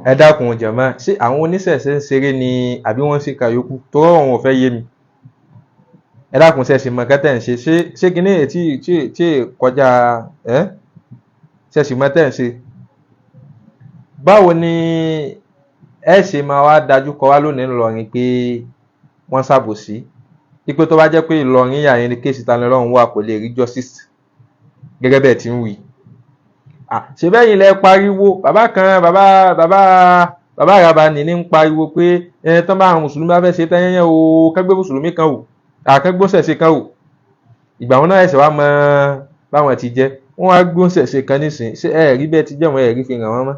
Ẹ dákun jàmá, ṣé àwọn oníṣẹ̀ṣe ń ṣeré ni àbí wọ́n ń ṣe kàyókù? Tó rọrùn wọn ò fẹ́ yé mi. Ẹ dákun, ṣe sì mọ nǹkan tẹ́ ń ṣe? Ṣé kíní èyí tí kọjá ẹ́? Ṣe sì mọ tẹ́ ń ṣe? Báwo ni ẹ ṣe máa wá dájú kọ wá lónìí ńlọrin pé wọ́n ṣàbòsí? Ipe tó bá jẹ́ pé Ìlọrin yà yẹn ni case Tani Olohun wà, kò lè rí justice gẹ́gẹ́ bẹ́ẹ̀ tí ń wí. Ṣe bẹ́yìn lẹ pariwo bàbá kan, bàbá àràbà ní ń pariwo pé ẹ tán bá àwọn mùsùlùmí bá fẹ́ ṣe tẹ́yẹ́yẹ́ o, kẹ́gbẹ́ mùsùlùmí kan o, àkẹ́gbọ́sẹ̀ṣe kan o. Ìgbà wọn náà ẹ̀sẹ̀ wá mọ báwọn ti jẹ́, wọ́n wá gbọ́sẹ̀ṣe kan nísìn. Ṣé ẹ rí bẹ́ẹ̀ ti jẹ́ wọn, ẹ rí fi hàn wọ́n mọ́?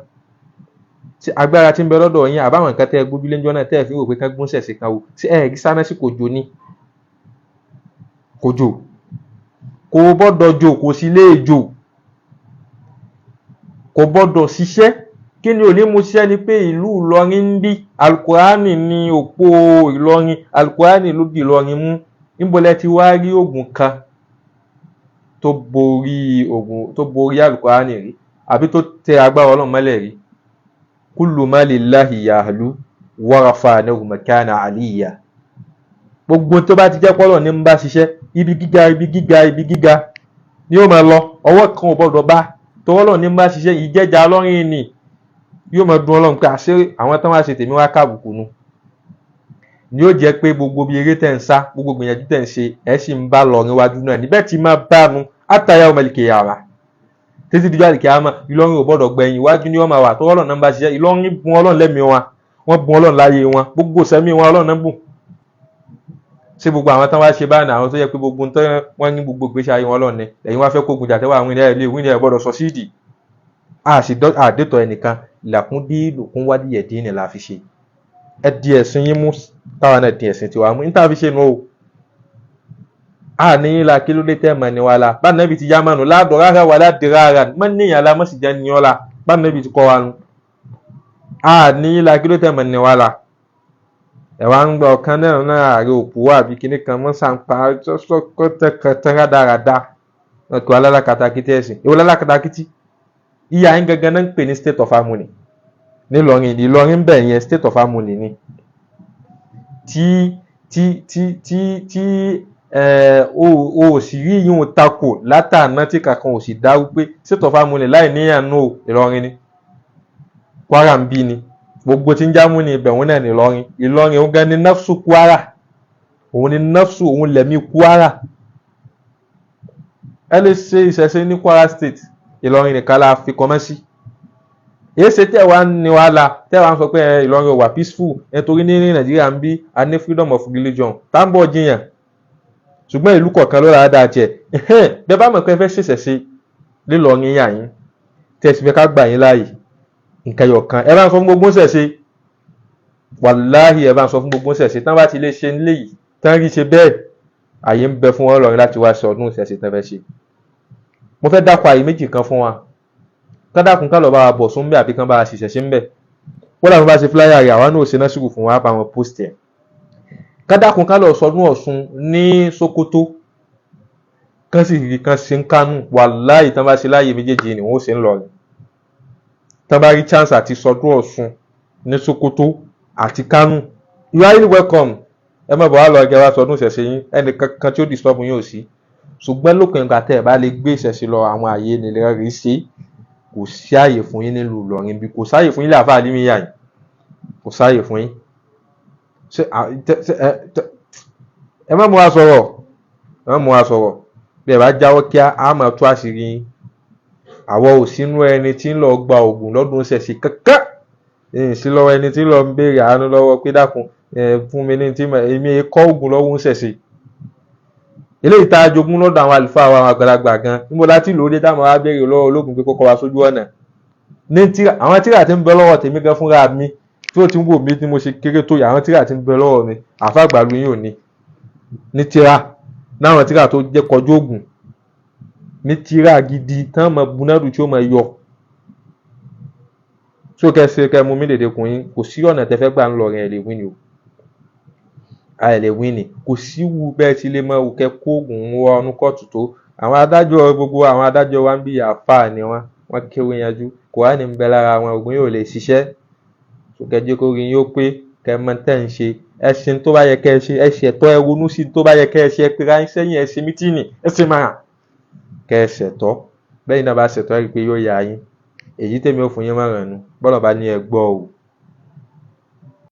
Ṣé agbára tí ń bẹ lọ́dọ̀ yín àbáwọn nǹkan tẹ́ ẹ gbójúlé ńjọ́ náà tẹ́ ẹ fi wò pé kán gbọ́sẹ̀ṣe kan o, ṣé ẹ rí sáná sí? Kò jò ní, kò jò, kò gbọ́dọ̀ jò, kò sí lè jò, kò gbọ́dọ̀ ṣiṣẹ́. Kí ni ò ní mú ṣiṣẹ́? Ni pé ìlú Ìlọrin ń bí Alukurani ní òpó Ìlọrin, Alukurani ló di Ìlọrin mú. Níbo lẹ ti wá rí oògùn kan tó borí oògùn, tó borí Alukurani rí, àbí tó tẹ agbára Ọlọ́run mọ́lẹ̀ rí? Kullu ma lillahi ya'lu wa rafa'nahu makana aliyya. Gbogbo tó bá ti jẹ́ pọ́lọ̀ ní ń bá ṣiṣẹ́, ibi gíga, ibi gíga, ibi gíga ni yóò máa lọ. Ọwọ́ kan ò gbọ́dọ̀ bá tọwọ́lọ̀ ní ń bá ṣiṣẹ́. Ìjẹ́jà lọ́rìn ni yóò máa dùn Ọlọ́run pé àṣé àwọn tán wá ṣe tèmi wá káàbùkù nu ni. Yóò jẹ́ pé gbogbo bí eré tẹ̀ ń sá, gbogbo gbìyànjú tẹ̀ ń ṣe, ẹ̀ sì ń bá lọ níwájú náà níbẹ̀ tí máa bá nu àtàyà ọmọ ìkẹyàrá títí dijọ́ àlìkíyámà. Ìlọrin ò gbọ́dọ̀ gbẹ̀yìn, iwájú ni wọ́n máa wà tọwọ́lọ̀ náà ń bá ṣiṣẹ́. Ìlọrin bùn Ọlọ́run lẹ́mìí wọn, wọ́n bùn Ọlọ́run láyé wọn, gbogbo sẹ́mi wọn Ọlọ́run náà bùn. Ṣé gbogbo àwọn tán wá ṣe báyìí, àwọn tó yẹ pé gbogbo tán wọ́n ní gbogbo ìgbésí ayé wọn lọ́ni lẹ́yìn wá fẹ́ kógun jà tẹ́wọ́ àwọn ilẹ̀ ilé ìwé ẹ̀ gbọ́dọ̀ sọ síìdì àdètò ẹnìkan làkún dín wádìí ẹ̀dín ni la fi ṣe. Ẹ di ẹ̀sìn yín mú, táwa náà di ẹ̀sìn tiwa mú. Níta fi ṣe nu o, a ní yín la. Kí ló dé tẹ́ mọ̀ ní wa la bá nàbì ti yá mánu ládọ̀ rárá wà ládì rárá mọ́ níyàn la mọ́ sì jẹ́ ní ọ́ la bá nàbì ti kọ́ wa nu. A ní yín la, kí ló tẹ́ mọ̀ ní wa la? Ẹ̀ wá ń gbọ́ ọ̀kan náà ààrẹ òpó àbí kíní kan mọ́ sàǹpà kọ́tẹ́kọ́tẹ́ rádaràda ọkọ̀ alákatakítí. Ẹ̀sìn èwo lálákatakítí? Ìyá yín gangan náà ń pè ní state of harmony nílọrin. Ìlọrin bẹ̀ yẹn, state of harmony ni tí ẹ o ò sì rí yín takò látàná tí kankan ò sì dá wípé state of harmony láì níyàn nù. Ìlọrin ni Kwara ń bí ni gbogbo tí ń jámú ní ibẹ̀ òun náà ní Ìlọrin. Ìlọrin òun gan ni nafsu Kwara, òun ni nafsu, òun lẹ̀mí Kwara. Ẹ lè ṣe ìṣẹ̀ṣe ní Kwara State, Ìlọrin nìkan la fi kọ́mọ́ sí. Èyí ṣe tẹ́ wá ní wàhálà tẹ́ wá ń sọ pé Ìlọrin ò wà peaceful ẹ, torí ní Nàìjíríà ń bí a ní freedom of religion tá ń bọ̀ jiyàn, ṣùgbọ́n ìlú kọ̀ọ̀kan ló rà dáa tiẹ̀. Bẹ́ẹ̀ bá mọ̀ pé ẹ fẹ́ ṣèṣẹ̀ṣe lílọrin yà yín, tẹ́ ẹ sì fẹ́ ká gbà yín láàyè, nǹkan ẹyọ kan, ẹ bá ń sọ fún gbogbo ṣẹ̀ṣe, wàláhì, ẹ bá ń sọ fún gbogbo ṣẹ̀ṣe, tán bá ti lè ṣe nílé yìí tán rí ṣe bẹ́ẹ̀, àyè ń bẹ fún wọn lọ́rin láti wá ṣe ọdún ìṣẹ̀ṣe tán fẹ́ ṣe. Mo fẹ́ dákọ̀ àyè méjì kan fún wa. Kán dákun, ká lọ bá wa bọ̀ sún bẹ́ẹ̀, àbí kán bá wa ṣiṣẹ́ ṣe ń bẹ̀. Wọ́n làwọn bá ṣe flyer rẹ̀, àwa náà ò ṣe náà sùkù fún wa, bá wọn post ẹ̀. Kán dákun, ká lọ sọdún Ọ̀ṣun ní Sókótó, kán sì rí kán ṣe ń Kánò. Wàláhì, tán bá ṣe láàyè méjèèjì ni wọ́n ó ṣe ń lọrin. Tán bá rí chance àti sọdún Ọ̀ṣun ní Sókótó àti Kánò, you are highly welcome. Ẹ má bọ̀ wá lọ kẹ́ wá sọdún ìṣẹ̀ṣe yín, ẹnì kankan tí ó disturb yín ò sí. Ṣùgbọ́n lópin ìgbà tẹ́ ẹ bá lè gbé ìṣẹ̀ṣe lọ àwọn ààyè nílẹ̀ rí ṣe, kò sí ààyè fún yín nílùú Ìlọrin bí, kò sáàyè fún yín lé àfáà límìyà yìí, kò sáàyè fún yín. Ṣé ẹ má mú wa sọ̀rọ̀, ẹ má mú wa sọ̀rọ̀. Bí ẹ bá jáwọ́ kíá, á máa tú àṣírí yín. Àwọ̀ ò sínú ẹni tí ń lọ gba oògùn lọ́dún ìṣẹ̀ṣe kankan, sí lọ́wọ́ ẹni tí ń lọ ń béèrè àánú lọ́wọ́ pé dákun fún mi ní tí èmi kọ́ oògùn lọ́wọ́ ìṣẹ̀ṣe. Eléyìí tá a jogún lọ́dọ̀ àwọn àlùfáà wa, àwọn àgbàlagbà gan, níbo láti lò ó dé táwọn wá béèrè lọ́wọ́ ológun pé kó kọ́ wa sójú ọ̀nà ní tíra? Àwọn tíra tí ń bẹ lọ́wọ́ tèmi gan fúnra mi, tí ó ti ń wò mí tí mo ṣe kéré tó yìí, àwọn tíra tí ń bẹ lọ́wọ́ mi, àfàgbàlú yín ò ní tíra náwọn, tíra tó jẹ́ kọjú ògùn ní tíra gidi tán mọ bunadu tí ó mọ yọ tí ó kẹ́ ṣe kẹ́ mú mi dèdè kùn yín. Kò sí ọ̀nà tẹ́fẹ́ gbà ń lọ rìn, ẹ̀ lè wí ni o, a lè wí ni. Kò sí wù bẹ́ẹ̀ tí lè mọ kẹ́ kó oògùn wọ ọnù kóòtù tó àwọn adájọ́. Gbogbo àwọn adájọ́ wa ń bí àáfàá ni wọ́n, wọ́n kéwé yanjú, Kùránì ń bẹ lára wọn, ògùn yóò lè ṣiṣẹ́. Kẹjẹ kó rí yín ó pé kẹ mọ tẹ́ ń ṣe. Ẹ ṣe tó bá yẹ kẹ́ ẹ ṣe, ẹ ṣẹ̀tọ́, ẹ ronú sí tó bá yẹ kẹ́ ẹ ṣe, ẹ pera yín sẹ́yìn, ẹ ṣe mítìnì, ẹ ṣe máa kẹ́ ẹ ṣẹ̀tọ́. Bẹ́ẹ̀ náà bá ṣẹ̀tọ́, ẹ rí i pé yóò yá yín. Èyí tèmi ò fún yín mọ̀ràn nu bọ́lọ̀ bá ní ẹ gbọ́ o.